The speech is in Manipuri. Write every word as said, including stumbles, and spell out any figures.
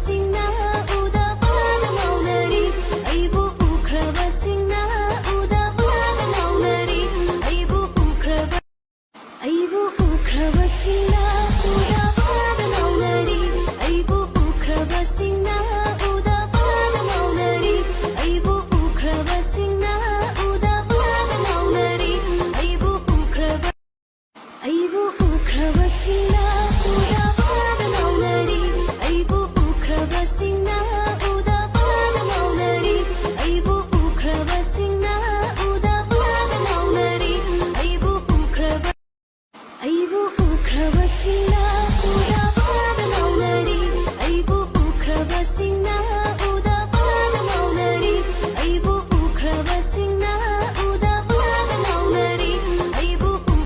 ꯁꯤꯡꯅ ꯎꯗꯕꯗ ꯉꯥꯎꯅꯔꯤ꯫ ꯑꯩꯕꯨ ꯎꯈ꯭ꯔꯕꯁꯤꯡꯅ ꯎꯗꯕꯗ ꯉꯥꯎꯅꯔꯤ꯫ ꯑꯩꯕꯨ ꯎꯈ꯭ꯔꯕ ꯑꯩꯕꯨ ꯎꯈ꯭ꯔꯕꯁꯤꯡꯅ ꯎꯗꯕꯗ ꯉꯥꯎꯅꯔꯤ꯫ ꯑꯩꯕꯨ ꯎꯈ꯭ꯔꯕꯁꯤꯡꯅ ꯎꯗꯕꯗ ꯉꯥꯎꯅꯔꯤ꯫ ꯑꯩꯕꯨ ꯎꯈ꯭ꯔꯕꯁꯤꯡꯅ ꯎꯗꯕꯗ ꯉꯥꯎꯅꯔꯤ꯫ ꯑꯩꯕꯨ ꯎꯈ꯭ꯔꯕ ꯑꯩꯕꯨ ꯎꯈ꯭ꯔꯕꯁꯤꯡꯅ ꯎꯗꯕꯗ ꯉꯥꯎꯅꯔꯤ꯫ ꯑꯩꯕꯨ ꯎꯈ꯭ꯔꯕꯁꯤꯡꯅ